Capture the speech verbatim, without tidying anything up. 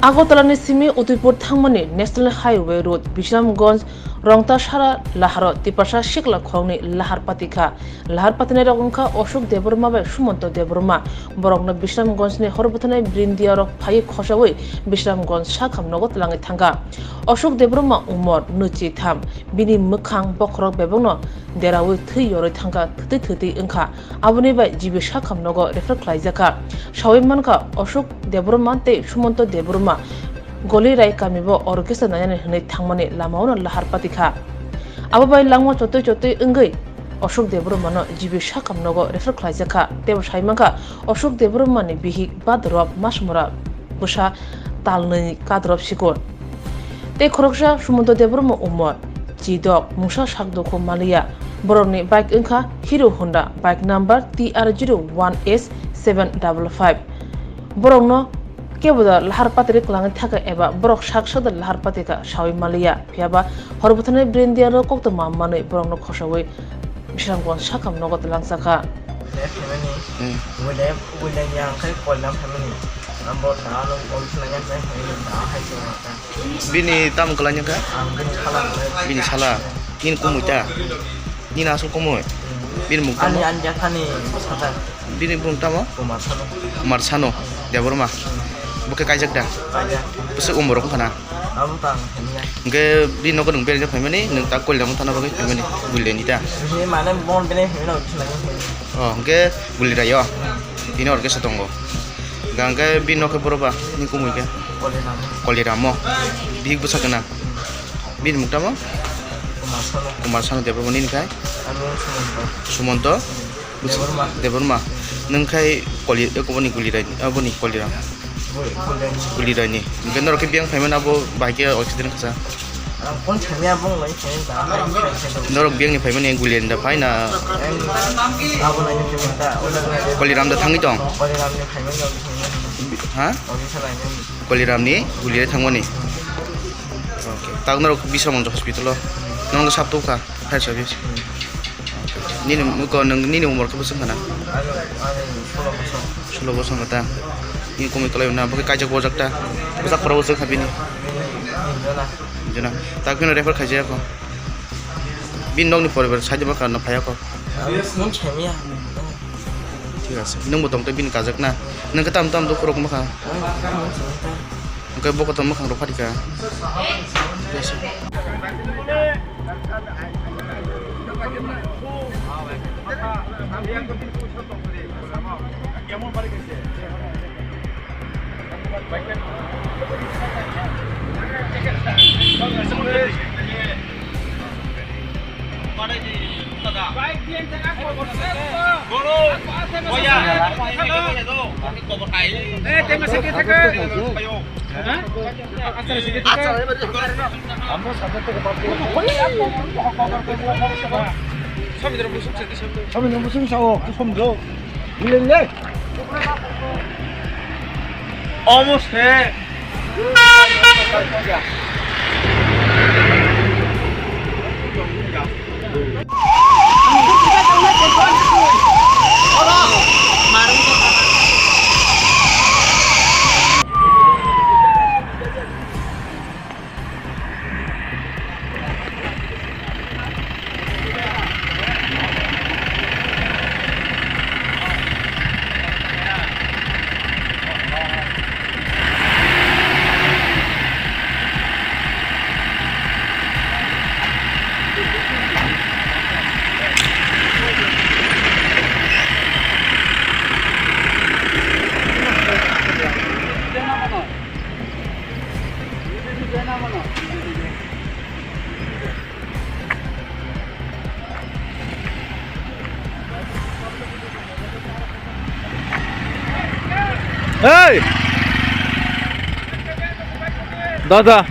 Agartala ni simi Udaipur thangmani National Highway Road, Bisramganj Rongtasara laharo Tiprasa sikla khoroknwi lahar patikha. Lahar patinai rok wngkha Ashok Debbarma bai Sumanto Debbarma. Borokno Bisramganj ni hor bwthanai brindia rok phaiwi khosawi Bisramganj sakham nogo twlangwi thangkha. Ashok Debbarma umor nwichi tham, bini mwkhang bokhorok bebakno derawi thwi yorwi thangkha, thwtwi thwtwi wngkha. Aboni bai G B sakham nogo refer khlaijakha. Sawi mankha, Ashok Debbarma tei Sumanto Debbarma Golirai kamibo orchestra nainani hwnwi thangmani lamaono lahar patikha. Abo bai langma chotwi chotwi wngwi Ashok Debbarmano G B sakham nogo refer khlaijakha. Teibo sai mankha, Ashok Debbarmani bihik Badrop Masmura bwsa talnwi Kadrop sikon. Tei khoroksa Sumanto Debbarma umor chidok, mungsa sak dukhu maliya. Borokni bike wngkha Hero Honda, bike number T R zero one S seven double five. Borokno kebo da lahar patri kwlangwi thaka eba borok sak sak da lahar patikha sawi maliya. Phiya ba hor bwthanai brindia rok koktwma manwi borokno khosawi Bisramganj sakham nogo twlangjakha. Hmm. Bini tamo kwlai wngkha? Ang bini sala. Bini sala. Nini kumui ta? Nini aswk kumui? Hmm. Bini mung tamo? Ani ani jakhani bwsajak. Bini mung tamo? Kumar Sanu. Kumar Sanu. Debbarma. Hmm. Bo khe kaijak da? Kaijak. Bwswk umor wngkha na? Abo tang hwnwi ya. Hwnkhe bini nogo nwng berajak phaimani, nwng ta Goliram thana bagwi phaimani, Golirai ni ta? Bini mane bon bini hwnwi no bwsajak hwnwi. Oh, hwnkhe Golirai o? Hmm. Bini orchestra tongo. Hwnkhe bini nok khe boro ba, ni kumui khe? Goliram. Goliram o. Bihik bwsa gwnang. Bini mung tamo? Kumar Sanu. Kumar Sanu Debbarma nini khai? Ano Sumanto. Sumanto? Hmm. Debbarma. Debbarma. Hmm. Nwng khai Koli-, eh, oboni Golirai, oboni Goliram. Gol-, Golirai ni. Golirai ni. Hwnkhe norok khe biyang phaimani abo bahai khe accident kha sa? Ang phone khaimya bong lai khaimya da. Norok biyang ni phaimani Golirai ni da phai na? Ang abo lai khaimya da. Goliram da thangwi tong? Goliram ni phaimani da. Ha? Odi sa lai ni. Goliram ni Golirai thangmani. Okay. Tak norok Bisramganj hospital o. Nong sap tu kha, fire service. Hmm. Okay. Nini muko nong nini umor khe bwswk khana? Ani, ani sulo bosong. Sulo bosong ta. Ni kumui kwlai na, bo khe kaijak bojak ta. Bwswk khoro bwswk kha bini. Bini, bini jona. Jona. Tak bini refer khaijak ko. Bini nokni poribar saidi bwkha no phaiya ko. Ang phone khaimya. Thik ase. Nwng bo tong tei bini kajak na. Nwng khe tam tam do khorok bwkha. Ang, ang, ang, ang. Hwnkhe bo kotor mwkhang rok phari kha. Thik ase. Omo se. Hey! Dada.